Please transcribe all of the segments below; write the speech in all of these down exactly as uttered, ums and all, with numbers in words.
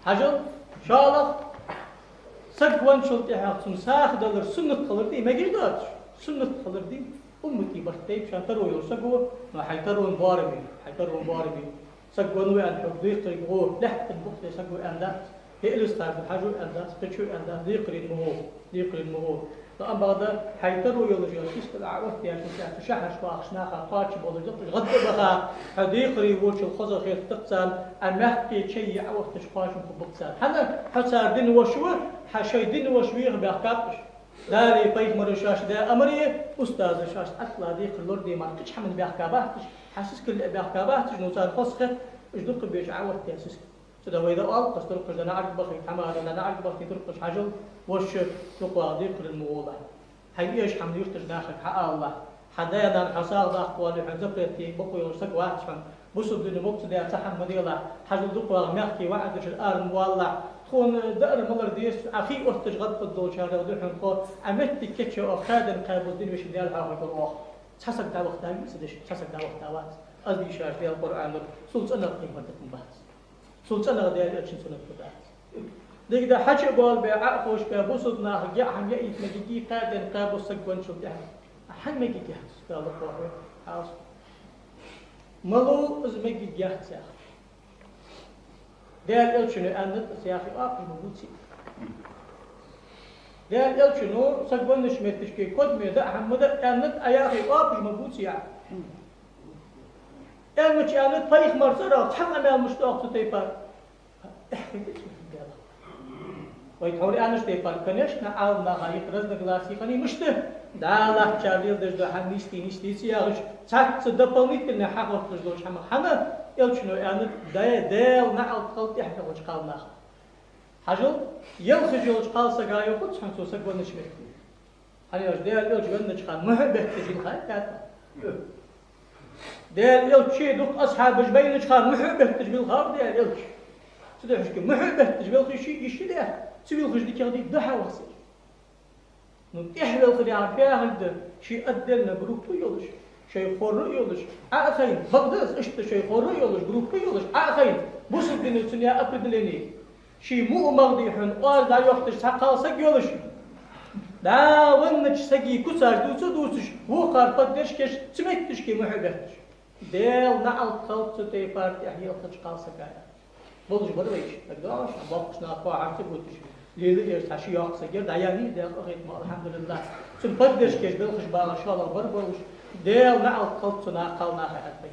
Хьажал, шоллагӀа, саг венначул тӀехьагӀа цунна сагӀа далар суннат хилар дий, мегаш доацаш? Суннат хилар дий, уммата барт тайпа шоана таро йолаш саго, но хьай тарон боарам я, хьай тарон боарам я. Саг венна ва аьнна хьога декхарийна ма гӀо, лаьттан букъ тӀа саг ва аьнна дац, хӀаьта Элистар да хьажа аьнна дац, кхычо аьнна дац, декхарийна ма гӀо, декхарийна ма гӀо. Но амма бакъда, хьай таро йолаш йола киста Ӏооттаяьчул тӀехьагӀа цу шахьарашка вахаш наха кхоачам болаш да-кх уж, гӀадбаха, хьо декхарийна волчул хоза хетаргда царна, Ӏа мехка чай Ӏоотташ кхоачам хургба-кх царна. ХӀана? Хьо цар дина воша ва, хьа шоай дина воша веха баьхкаб уж. Даьлеи пайхамареи шоашта даь амар а, устаза шоашта Ӏаткъала декхар лораде мара кхыча хӀаман баьхка бац уж, хьа сискал ле баьхка бац уж, но царна хоза хет уж дукха беча Ӏооттаяь сискал. Цудухьа вай да оалаш, кхы туркхаш да наӀарга бахийта, хӀама да наӀарга бахийта туркхаш, хьажал, воша дукхагӀа декхарийна ма гӀолахь. Хьайна эшача хӀаман юртарча нахага хьаалалахь. Хьа даь-нана хьо сагӀа даккха воале хьона запрет де бокъо йолаш саг вац хьона. Бусалба дино мукъа ца даь цхьа хӀама ма делахь. Хьажал, дукхагӀа мехка ваӀаз дешар ара ма валалахь. Тхона даар малар деза, Ӏа хий отташ гӀадпад долчарех да хьона тхо, Ӏа моттиг кийчъе оаха кхаь ден кхаь бус дин веший Даьла хьоахавергва оаха. Цхьа саг дӀавахийтавий са дешах, цхьа саг дӀавахийтавац. Аз дийшача Даьла Къуръано, цул цӀенагӀа пайхамар да хӀама бац. Цул цӀенагӀа Даьла Элчан суннат хургдац. Дика да, хьача а боалабаь, Ӏо а ховшабаь, бусалба нахага яа хӀама яйта мегаргья, кхаь ден кхаь бус саг венначул тӀехьагӀа. ХӀана мегаргьяц, Дала кхоахаве, хьаас. Малав из мегаргьяц яхар? Даьла Элчано аьннад, из яхе оапаш ма бувций. Даьла Элчано саг веннача метташка кодаме даа хӀама ма даа аьннад, Ӏа яхе оапаш ма бувций Ӏа. Аьннача аьннад, пайхамара цӀерагӀа цхьа къамаьл мишта доагӀа цу тайпара. Эхь, хӀаьта а цу тайпара. Вай тхьовра аьннача тайпара, конечно, Ӏаламнаха юкъе разногласи хиннай, мишта? Дала латтачар леладеш дола хӀама нийсде, нийсде ца яхаш, цхьацца дополнительно хьахотташ долча хӀамах. ХӀана? Элчано аьннад, Даь-, Даьла наӀалт хилда тӀехьа баьхача кхалнаха. Хьажал, ялх хьажа йолча кхалсага йоах хьона цо саг веннача метте. Хьажал, Даьла Элча веннача хана мухь а бетташ вилхай, аьнна. Даьла Элча ший дукха асхьабаш байнача хана мухь а бетташ вилхав Даьла Элча. Цудухьа мухь а бетташ велхаш ший йиш я, ца вилхаш дикагӀа дий, дӀа-хьа вахсаш. Ну, тӀехьа велхар яхар фу яхилга да, ший отдельно группа йолаш, шоай хора а йолаш, Ӏо а хайна, бакъда из иштта шоай хора а йолаш, группа а йолаш, Ӏо а хайна, бусалба дино цунна яь определени. Ший муъ магӀа дий хьона, оаз дӀайохийташ цхьа кхалсаг йолаш, дӀа веннача сага куцаш дувца а дувцаш, вокхар поддержка еш, цу метташка мухь а бетташ. Даьла наӀалт хилда цу тайпара тӀехьа елхача кхалсага. Болаш бар вайча, дагадоагӀий шоана, боккхийча наха кхоа хӀама ца гутташ, лела а еш цхьа ши йоккха саг яр, дӀаяьннай Даьла къахетам ба, алхьамдулиллахӀ. Цунна поддержка еш белхаш багӀаш шоллагӀа бар болаш, Даьла наӀалт хилда цу наха, кхалнаха, аьннад вай.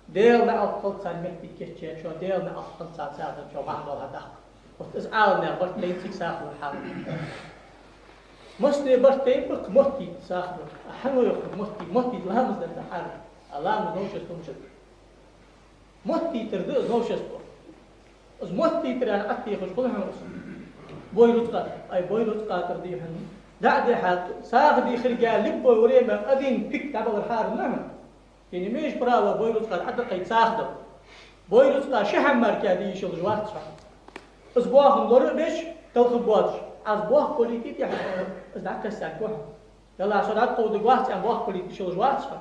Даьла наӀалт хилда царна моттиг кийчъяьчоа, Даьла наӀалт хилда царна сагӀа даьчоа, бахьан долаш даккха. Вот из Ӏаламнаьха барт тайна цига сагӀа хилар хьал. Массане барт тайнаб-кх моттийта сагӀа хилар. А хьан вай йоах моттийта, моттийта ламаз дар да хьарам. А ламаз новшество мичад? Моттийтар да из новшество. Из моттийтар аьнна Ӏаттехаш хул хьона из. Бой рузкъа, ай, бой рузкъа тӀара дий хьона. ДӀа а дихьа, сагӀа дехарга любое время один пик дӀабалар хьарам да хьона. Ты не имеешь права бой рузкъа Ӏадаккхийта сагӀа дала. Бой рузкъа ши хӀама мара кхы де йиш йолаш вац хьо. Из боахам лора а беш, талхаргбоацаш, Ӏа из бохк кхоллийтий тӀехьа, из дӀакхессаргва хьо. Ялахь со дӀакховдаргвац аьнна бохк кхоллийта йиш йолаш вац хьо.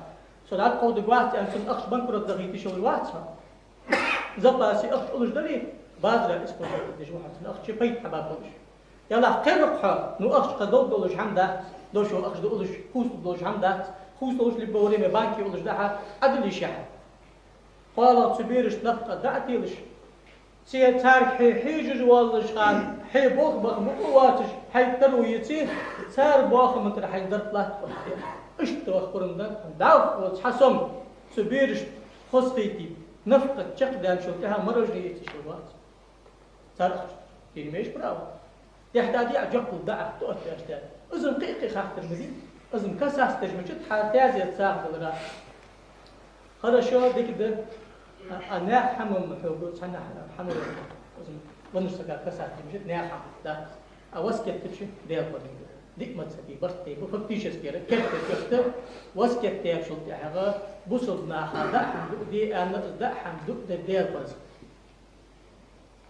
Со дӀакховдаргвац аьнна цун ахча банкрот дахийта йиш йолаш вац хьо. Запасе ахча уллаш дале, базара использовать деш ва хьо цун ахча пайда хьабаргболаш. Ялахь кхераргва хьо, ну ахча кхы долга долаш хӀама дац, дошо ахча да уллаш, хувцалургдолаш хӀама дац, хувцалуш либо время банке уллаш да хьа, Ӏадала йиш я хьа. КхоалагӀа цу берашта нафакъа дӀа а телаш, цар хье хьежаш воаллача хана, хье болх баха мукъа а воацаш, хьайга таро еце, цар боахама тӀара хьайна зарплата хьакхоачаш. Иштта ваха пурам да, дӀахо цхьа сом цу берашта хозахийте, нафакъа чакхдаьнначул тӀехьагӀа мороженое эца йиш йолаш вац. Цар ахча. Ты не имеешь права. ТӀехьа дӀа а диа, жоп лургда Ӏа, тӀа оттавеш да. Из-м кхы-кхы хаттар ма дий. Из-м касаться деш мичад хьа таьзета сагӀа далара. Хорошо, дика да. А, а наьха хӀаман хьога цхьа наьха хӀама, из-м веннача сага касаться деш мичад наьха хӀама, да. А васкет дича Даьла къахетам ба. Диъ мазхӀаба барт тайнаб, фактически яр керттера кертта, васкет даьчул тӀехьагӀа бусалба наха даа хӀама дуаде аьнна, из даа хӀама дуадар Даьла парз.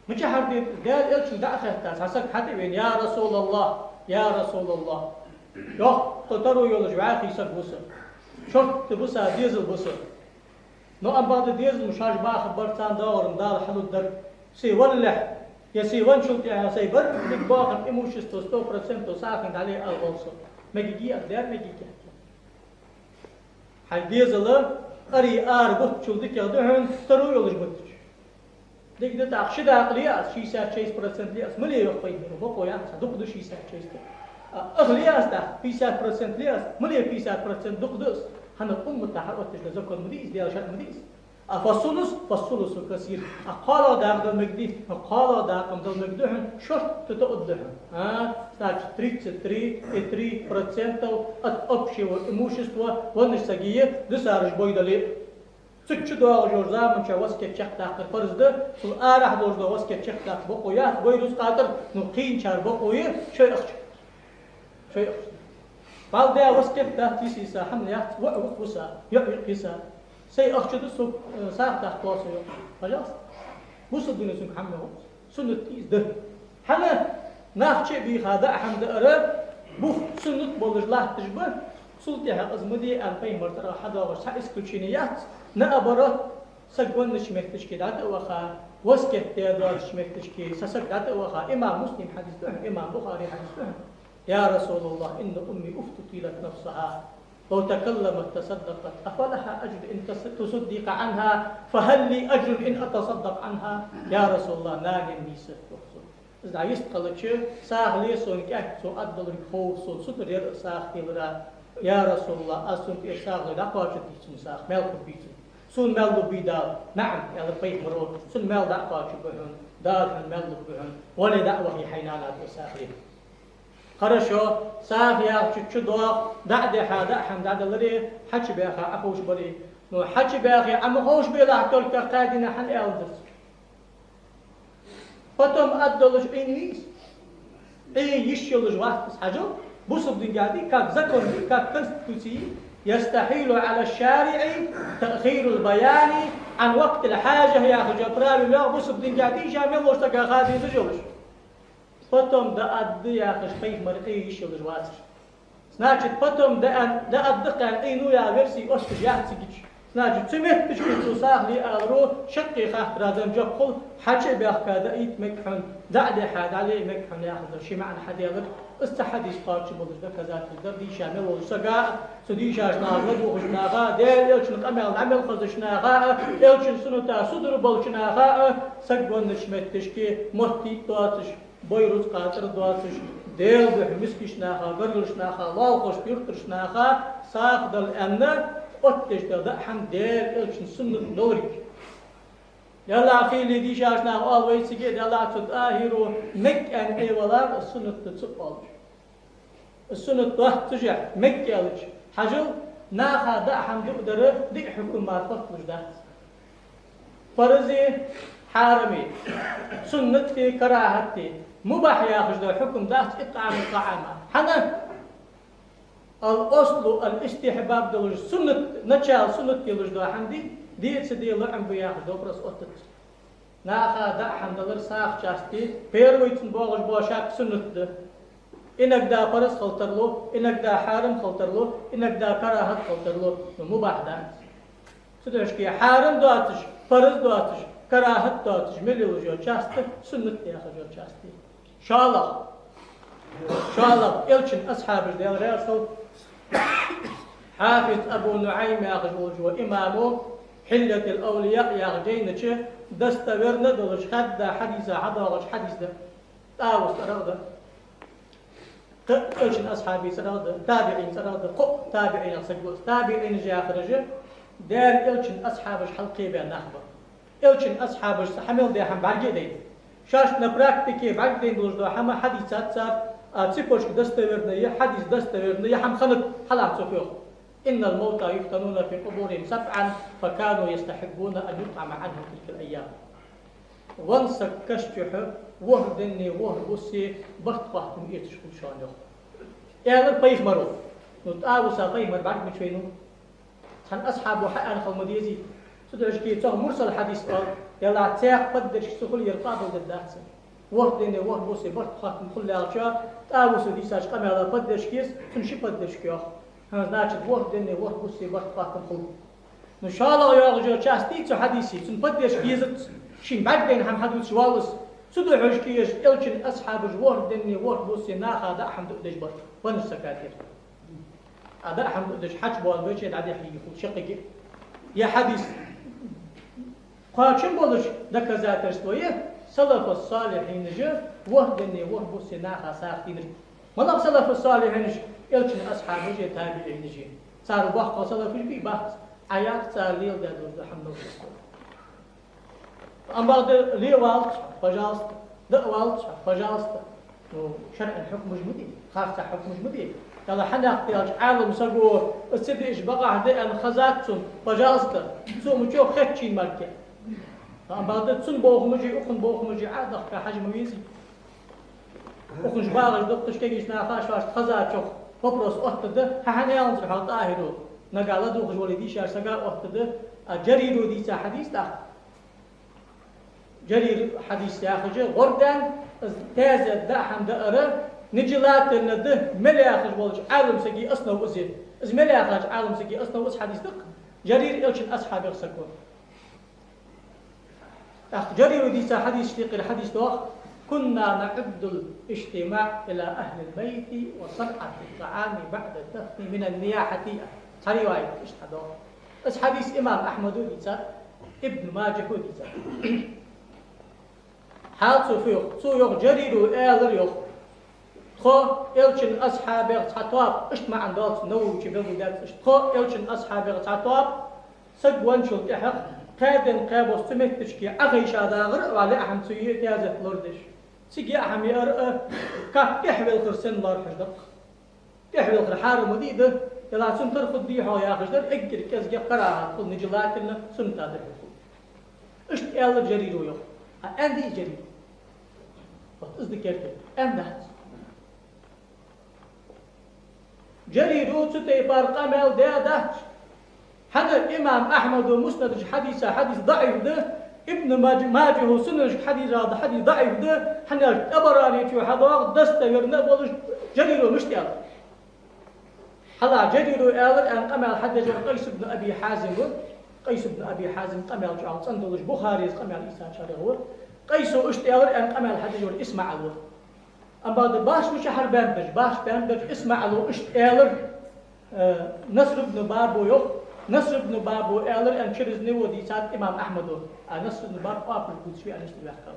Мичахьара дийр, Даьла Элчанга дӀа а хетта, цхьа саг хьатӀавена: «Я РасулаллахӀ, я РасулаллахӀ, йоккха таро йолаш вӀаьхий саг ва со, шортта ба са, дезал ба са. Но амма бакъда дезал ма шоаш бахаргбар, царна доагӀар-м Дала хьалургдар, се валлалехь, Если венначул тӀехьа сай берригача бахам имущество сто процентов сагӀийна дӀале ала вола саг, мегий аз, дер мегий кехкий. Хьай дезала ари ара бутачул дикагӀа да хьона, таро йолаш бутача. Дика да, тӀаккха ши дакъа ле аз, шестьдесят шесть процент ле аз, мала йоах пайхамаро, бокъо яц, дукха да шестьдесят шесть. А, ах ле аз, тӀаккха пятьдесят процент ле аз, мала пятьдесят процент дукха да аз. ХӀана, уммата хьаотташ да закон ма дий из, Даьла шарӀ ма дий из. А фассулус, фассулусу касир. А кхоалагӀа дакъа дала мегадий, а кхоалагӀа дакъа-м дала мегадий хьона, шортта тоъаргда хьона. А, значит, тридцать три и три процентов от общего имущества веннача сага дисараш бой дале. Цу чу доагӀаш йолча заман чу васкет чакхдаккхар парз да, цул арахьа долаш дола васкет чакхдаккха бокъо яц, вай рузкъа тӀара, ну, кхийначар бокъо я, шоай ахча. Шоай ахча. Бала да васкет дац, йиса-йиса хӀама яц, воӀ ва-кх вуса, йоӀ я-кх йиса. Сай ахча да, со, э, сагӀа даккха со йоах. Пожалуйста. Бусалба дина цунга хӀама мегаш ва. Суннат из да. ХӀана, нах чу а бийха даа хӀама даар, бух суннат болаш латташ ба, цул тӀехьа из ма де аьнна пайхамара цӀерагӀа хьадоагӀаш цхьа исключение яц, наоборот, саг веннача метташка дӀатӀа а ваха, васкет де доацача метташка са саг дӀатӀа а ваха, имам Муслима хьадис да хьона, имам Бухарий хьадис да хьона. يا رسول الله، إن أمي افتطلت نفسها، لو تكلمت تصدقت، أفلها أجر إن تص-، تصدق عنها؟ فهل لي أجر إن أتصدق عنها؟ يا رسول الله, нана нийсса, йоах цо. Из дӀа йистхилча, сагӀа ле сона кӀаьнк, цо аргдолга хов сона, цудухьа ер сагӀа телар. Я РасулаллахӀ, аз цунна тӀера сагӀа лой, дӀакхоачаргдий цунна сагӀа, маьл хургбий цунна? Сона маьл лургбий Дала? نعم, аьлар пайхамаро, цунна маьл дӀакхоачаргба хьона, Дала хьона маьл лургба хьона, вале дӀа а вахе хьай нана тӀера сагӀа ле. Хорошо, сагӀа яхача чу доагӀа, дӀа а дихьа, даа хӀама дӀаделаре, хьачубаьха Ӏоховшабале. Ну, хьачубаьхе Ӏо ма ховшабелахь, только кхаь дийнахьа хӀана аьннадар цо? Потом аргдолаш Ӏийна вий из? Ӏе йиш йолаш вац из, хьажал, бусалба динга дий, как закон дий, как конституция, يستحيل على الشارع تأخير البيان عن وقت الحاجة яхаш йола правило йоагӀа бусалба динга дий, ше мел волча сага ха дезаш йолаш. Потом дӀааргда яхаш пайхамара Ӏе йиш йолаш вацар. Значит, потом дӀа-, дӀааргда-кх аьнна Ӏийна ва яха верси отташ яц цига. Значит, цу метташка цо сагӀа ле аларо, шаккхе хаттара дан жоп хул, хьачубаьхка даийта мег хьона, дӀа а дихьа дӀале мег хьона яхаш дар ши маӀан хьаделар, из цу хьадиса кхоачаш болаш доказательство дар дийша мел волча сага а, цу дийшача наха, ладувгӀача наха а, Даьла Элчан къамаьл дӀа мел хазача наха а, Элчан сунната судара болча наха а, саг веннача метташка моттийта доацаш, бой рузкъа тӀара доацаш, Даьла духьа мискача наха, гаргарча наха, лоалахошта, юртарча наха сагӀа дала аьнна, оттадеш дола даа хӀама Даьла Элчан суннат долга. Даллахь, хийла дийшача наха оал вай цига, даллахь, цу тӀахӀиро мег аьнна Ӏе валар, суннат да ца оалаш. Суннат доаццашехь, мег аьлча, хьажал, наха даа хӀама дуадар диъ хьукам мара хотталуш дац. Парзи, хьарами, суннати, карахӀати, мубахь яхаш дола хьукам дац итӀааму тӀаама. ХӀана? Ал-аслу ал-истихьбаб долаш, суннат, начало суннат йолаш дола хӀама дий, де а ца де лоӀам ба яхаш допрос оттадац. Наха даа хӀама далар сагӀа части, первый цун боагӀаш бола шаг суннат да. Иногда парз хила тарлу, иногда хьарам хила тарлу, иногда карахӀат хила тарлу, но мубахь дац. Цудухьа хьарам доацаш, парз доацаш, карахӀат доацаш мел йолаш йола част суннат яхаш йола част я. ШоллагӀа. ШоллагӀа, Элчан асхьабаш, Даьла раьза хилва, Хьафиз Абу НуӀайм яхаш волча имамо «Хьиллятул-Авлияъ» яхача жайна чу достоверно долаш хадда хьадиса хьадоагӀаш хьадис да. ТӀавуса цӀерагӀа да. Кхы Элчан асхьабий цӀерагӀа да, табиӀий цӀерагӀа да, кхо табиӀинех саг ва из. ТабиӀинаш яхараш Даьла Элчан асхьабаш хьалкхебаь нах ба. Элчан асхьабашца хьа мел даь хӀама бӀарга а дайна. Шоашта на практике бӀаргадайна долаш дола хӀама хьадийцад цар, а цепочка достоверная я, хьадис достоверная я, хӀама хиннад, хьалха цо йоах: «إن الموتى يفتنون في قبورهم سبعا فكانوا يستحبون أن يطعم عنهم تلك الأيام». Венна саг каша чу ворхӀ денна, ворхӀ бус барт-хоаттам эцаш хул шоана, йоах. Аьлар пайхамаро. Ну, ТӀавуса пайхамар бӀарга мича вайнав? Цхьан асхьабо хьааьнна хила ма дезий? Цудухьа цох мурсал хьадис оал, даллахь, цох поддержка ца хуле, ер къоабалдергдац. ВорхӀ денна, ворхӀ бус барт-хоаттам хул аьлча, ТӀавуса дийцача къамаьла поддержка еза, цунна ши поддержка йоагӀа. ХӀа, значит, ворхӀ денна, ворхӀ бус барт-хоаттам хул. Ну, шоллагӀа йоагӀаш йола част дий цу хьадиса, цунна поддержка езац, шийна бӀаргадайна хӀама хьадувцаш воалл из. Цу духьашка еш Элчан асхьабаш ворхӀ дийнеи ворхӀ бусеи наха даа хӀама дуадеш бар, ванаш сакатир. А даа хӀама дуадеш хьачубоалабеча дӀадехьа йихул шаккхе. Е хьадис кхоачам болаш доказательство я, салафу-с-салихьинаша ворхӀ дийнеи ворхӀ бусеи наха сагӀа дийнар. МалагӀа салафу-с-салихьинаш? Элчан асхьабаш а, табиӀинаш а. Цар боккхий салафаш бий? Бац. Ӏа яхар цар леладаь дола хӀама новшество. Амма бакъда ле валац, пожалуйста, даа валац, пожалуйста. Ну, шарӀан хьукмаш ма дий, харцахьа хьукмаш ма дий. Яла хьанах делча Ӏалам саго, из ца деш бакъахьа да аьнна хазац цунна, пожалуйста, цо ма чох хетачийн марке. Амма бакъда цун бохамаш а, укхун бохамаш а Ӏодахка хьажа ма везий. Укхунаш багӀаш дукхача кегийча наха шоашта хазачох вопрос оттаде, хьа хьан яланзар хьо ТӀахӀиро, нагахь ладувгӀаш вале дийшача сага оттаде, а Жариро дийца хьадис тӀаккха. Жарир хьадис яхаш а, гӀордан, из таьзет даа хӀама даар нежелательно да, мел яхаш волча Ӏалам сага основа из я. Из мел яхача Ӏалам сага основа из хьадис да-кх. Жарир Элчан асхьабех саг ва. ТӀаккха Жариро дийца хьадисашта юкъера хьадис доагӀа: «كنا نعد الاجتماع إلى أهل الميت وصنعة الطعام بعد الدفن من النياحة». Цхьа риваят иштта хьадоагӀа. Из хьадис имам Ахьмадо дийцад, Ибн Маджахьо дийцад. Хьал цо фу йоах? Цо йоах, Жариро аьлар йоах: тхо Элчан асхьабех цхьа тоаба, иштта маӀан доаллац, Нававе белгалдаьд иштта, тхо Элчан асхьабех цхьа тоаба саг венначул тӀехьагӀа кхаь ден, кхаь бос цу метташка Ӏохайша дагӀар а, вале а хӀама цу е таьзет лорадеш. Цига яа хӀама яар а, кап тӀехьавелхар санна лоархӀаш да-кх. ТӀехьавелхар хьарам ма дий да, яла цун тара хургдий хьогӀ яхаш дар, эггара кӀезигагӀа карахӀат хул, нежелательно, суннат да хьона хул. Иштта аьлар Жариро йоах. А аьннадий Жариро? Вот из да керте. Аьннадац. Жариро цу тайпара къамаьл даьдац. ХӀана? Имам Ахьмада Муснада хьадиса хьадис даӀиф да, Ибн Мадж-, Маджахьа Сунанашка хьадис да, хьадис даӀиф да, хӀана аьлча ТӀабаранечо хьадоагӀа достоверно а болаш, Жариро мишта аьлар. Хьалха Жариро аьлар аьнна къамаьл хьадеш вар Къайс ибн Аби Хьазим ва. Къайс ибн Аби Хьазим къамаьл чӀоагӀа цӀена долаш, Бухарес къамаьл ийцачарех ва. Къайсо иштта аьлар аьнна къамаьл хьадеш вар ИсмаӀал ва. Амма бакъда башха мичахьара баьннаб, башха баьннаб ИсмаӀало иштта аьлар, э, Наср ибн Бабо йоах. Наср ибн Бабо аьлар аьнна через него дийцад имам Ахьмадо. А Наср ибн Баб къоапаш бувцаш ва аьнна иштта ваьккхав.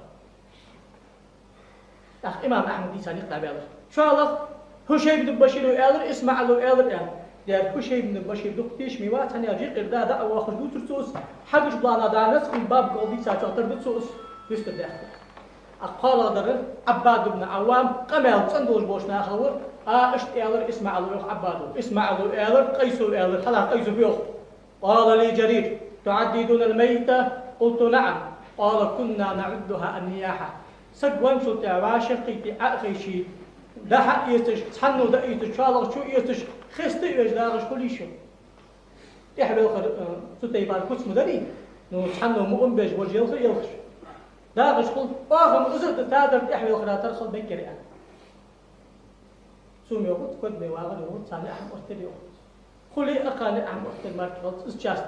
ТӀаккха имам Ахьмада дийца никъ дӀабаьлар. ШоллагӀа Хьушайм ибн Баширо аьлар, ИсмаӀало аьлар аьнна. Дера Хьушайм ибн Башир дукха тешаме вац, хӀана аьлча юкъера да даа воаккхаш дувцар цо из, хьагуча балана дӀа Наср ибн Баб кӀал дийцачох тара да цо из, дустар даьхкар. А кхоалагӀдар Ӏаббад ибн Ӏаввам къамаьл цӀена долаш болча нахах ва, а иштта аьлар ИсмаӀало йоах Ӏаббадо. ИсмаӀало аьлар, Къайсо аьлар, хьалха Къайсо фу йоах: «قال لي جرير: تعددون الميت؟ قلت: نعم. قال: كنا نعدها النياحة». Саг венначул тӀехьагӀа вӀашагӀкхийтте, Ӏо а хайше, даа хьаэцаш, цхьанне даа эцаш, шоллагӀчо эцаш, хеста а веш дагӀаш хулий шо? ТӀехьавелхар, э, цу тайпара куц ма дарий, ну, цхьанне мукъам беш, вож елха а елхаш. ДагӀаш хул, оаха-м из а да, цадар тӀехьавелхара тара хила мегар аьнна. Цу мо йоахац, кодаме вагӀар йоахац, царна а хӀама оттар йоахац. Хуле а, кхаьне а хӀама оттар мара хилац, из часть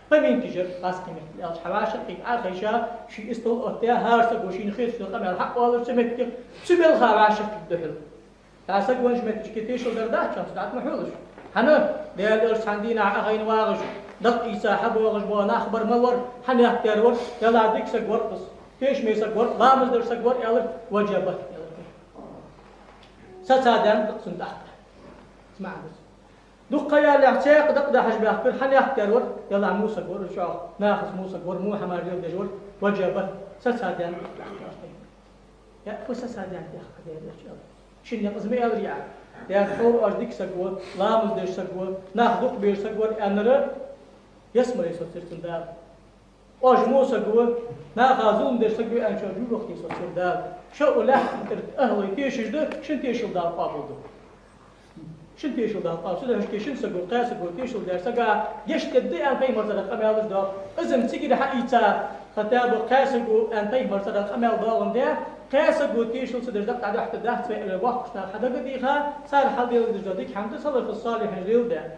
поминки жер, хас къематдийнахьа аьлча, хьа вӀашагӀкхийтта Ӏохайша, ший истол оттаяь, хӀара саго шийна хеташ дола къамаьл хьа а оалар цу меттиге, цу мел ха вӀашагӀкхийтта духьал. ТӀаккха саг веннача метташка тешал дар дац, цунца дӀатӀа ма хьоалаш. ХӀана? Даьла Элча цхьан дийнахьа Ӏохайна вагӀаш, дакъа ийца хьабоагӀаш бола нах бар мала вар, хьанехк дер вар, яла дика саг вар из, тешаме саг вар, ламаз деш саг вар, аьлар, ваджабат, аьлар. Сацадаьннад цунна тӀаккха. Из маӀан да из. Дукха ха ялалехь цхьаькха дакъа дахьаш баьхкар, хьанехк дер вар, яла во саг вар, чӀоагӀа нахаца во саг вар, во хӀамаш леладеш вар, ваджабат, сацадаьннад тӀаккха. Я, фу сацадаьннад тӀаккха, Даьла Элча аьлар. Шин никъ из ма аьлар яа. Дера тховра оаш дика саг ва, ламаз деш саг ва, нах дукха безаш саг вар аьннар, ялсмале соцаяр цунна Дала. Оаш во саг ва, наха зулам деш саг ва аьнначоа жожагӀате соцаяр Дала. Шо укх лаьттан тӀара ахӀлой тешаш да, шун тешал Дала къоабалду. Шун тешал Дала къоабалду. Цудухьа шоашка шин саго, кхаь саго тешал даьча сага гешт дергда аьнна Пайхамара цхьа къамаьл доагӀа. Из-м цигара хьаийца, хотя бы кхаь саго аьнна Пайхамара цхьа къамаьл доагӀандаь, кхаь саго тешал ца деш дакъа дӀадахьийтаргдац вай аьнна, боккхийча наха хьадагадийха, цар хьалделадеш дола дика хӀама да салафу-с-салихьинаша леладаь.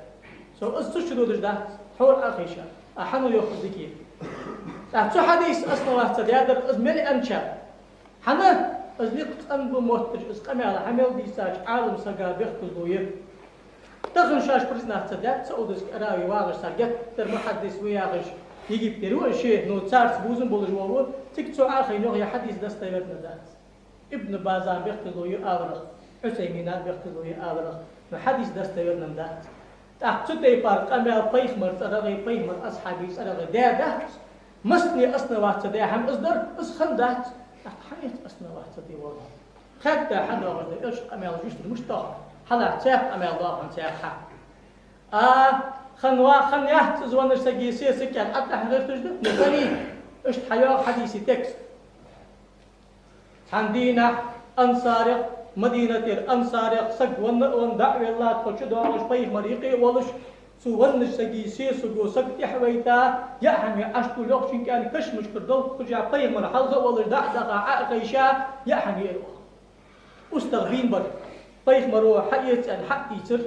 Со из цу чу додаш дац, тхьовра Ӏохайша. А хьан йоах из дика? ТӀаккха цу хьадиса основа ца даьдар из мел аьнначар. ХӀана? Из никъ цӀена ба мотташ, из къамаьл хьа мел дийцача Ӏалам сага бехказло я. Тахан шоаш признаться даьд Саудовски Аравии вагӀаш, цар геттара мухьаддис ва яхаш, Египте ва ше, ну, царца бувзам болаш вола, цига цо Ӏохайна йоах, ер хьадис достоверно дац. Ибн База бехказло я аларах, Ӏусаймина бехказло я аларах, ну, хьадис достоверно дац. ТӀаккха цу тайпара къамаьл пайхамара цӀерагӀа, пайхамара асхьабий цӀерагӀа даь дац, массане основаться даь хӀама из дар, из хиннадац. ТӀаккха хьан яц основаться де валла? Хетта хьадоагӀаш да, элчан къамаьл жустар мишта да хьона? Хьалха цхьа къамаьл да хьона цхьа хьа. А, хинна ва, хинна яц из веннача сага сесаг аьнна, аттахьа гӀерташ да? Ну, хиннай. Иштта хьайоагӀа хьадиса текст. Цхьан дийнахьа ансарех, Мадинатера ансарех саг венна а венна, дӀа а велла, тхо чудоагӀаш, пайхамара юкъе а волаш, цу веннача сага сесаго саг тӀехьавайта, яа хӀама е Ӏаш тӀу лохчинкӀен кашамашкара долхаш пайхамар хьалха а волаш, дӀа а даха, Ӏо а хайша, яа хӀама яар оаха. УстагӀа бийна бар. Пайхамаро хьаэца аьнна хьа а ийцар.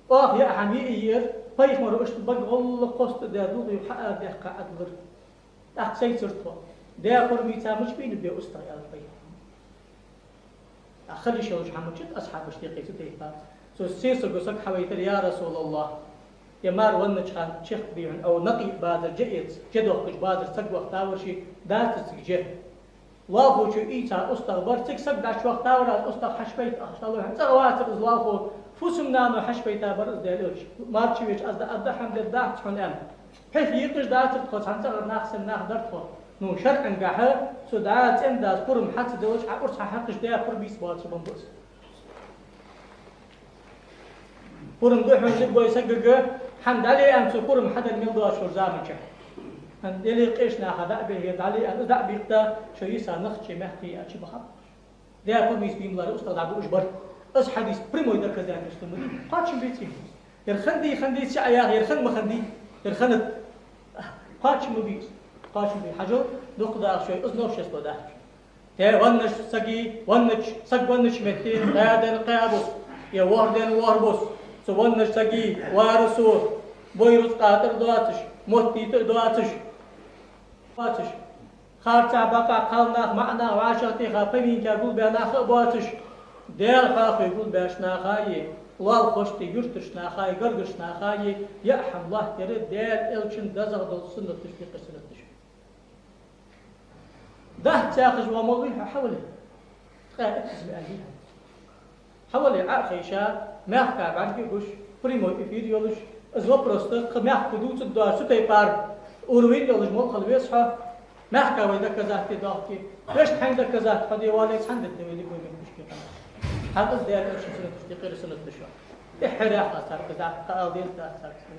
Оаха яа хӀама яа а яар, пайхамаро иштта бага гӀолла кхоста а даь, дугӀий хьа а даьккха Ӏодилар. ТӀаккха сайцар тхо: «Даьла пурам бийца мича бийнаб ер устагӀа?» — аьлар пайхамаро. ТӀаккха хила йиш йолаш хӀама дац асхьабашта юкъе цу тайпара. Цу сесаго саг хьавайтар: «Я РасулаллахӀ, ер мара веннача хана чехка бийхьан, ау, накъий базар, жа эца, жа дохкаш базар саг вахийтавар ше, дацар цига жа». Лоалахочо ийца устагӀа бар, цига саг дӀачувахийтавар аз, устагӀа хьачубайта ахча лой хьона. ЦӀагӀа вацар из лоалахо, фусам-нано хьачубайта бар из, Даьла элча. Марча веча аз дӀа-, аз дӀа хӀама дергдац хьона аьнна. ПхьегӀа екъаш дацар тхо, цхьан цӀагӀара нах санна нах дар тхо. Ну, шарӀангахьа, цу дӀа цӀен-дас пурам хьа ца делча, Ӏа урс хьа хьекхаш, Даьла пурам бийца боацаш ба из. Пурам да хьона, зиг бой сагага, хьа дӀале аьнна, цо пурам хьадаь мел доацача заманчахь. ХӀана, Даьла къеча наха дӀа а бехе, дӀале аьнна, из дӀа а бийкъа, шо йиса нах чу мехкий а чу бахаб. Даьла пурам бийца биймалара устагӀа дӀабуаш бар. Из хьадис прямой доказательство ма дий. Кхоачам беций? Ер хиннадий, хиннадеций Ӏа яха, ер хиннад, ма хиннадий, ер хиннад. Кхоачам ма бий из. Кхоачам бий. Хьажал, дукха даха шоай из новшество дац. Те веннача сага, веннача, саг веннача метте кхаь ден кхаь бус, е ворхӀ ден ворхӀ бус, цу веннача сага варасо, вай рузкъа тӀара доацаш, моттийта а доацаш, доацаш, харцахьа, бакъахьа, кхалнах, маӀанах, вӀашагӀтеха, поминкаш гулбаь нах а боацаш, Даьла хьоахаве гулбаьча наха е, лоалахошта, юртарча наха е, гаргарча наха е, яа хӀама лоаттаяр Даьла элчан дезагӀа дола суннаташ, фикъхӀа суннаташ. Дац яхаш ва молла хьо, хьавале. Ткъаь итт ма аьлий хьона. Хьавале, Ӏо а хайша, мехка бӀарга а гуш, прямой эфир йолаш, из вопрос да, кхы мехка дувцаргдоацаш, цу тайпара уровень йолаш молла хила веза хьо. Мехка вай доказать де доахке. Вешта хьайна доказать хьо де вале, цхьан дитта вай дика вай мехкашка къамаьл. Хьакъ из Даьла элчан суннаташ, фикъхӀа суннаташ. ТӀеххьара яхар цар кхы дац, кхы ала деза дац цар кхы.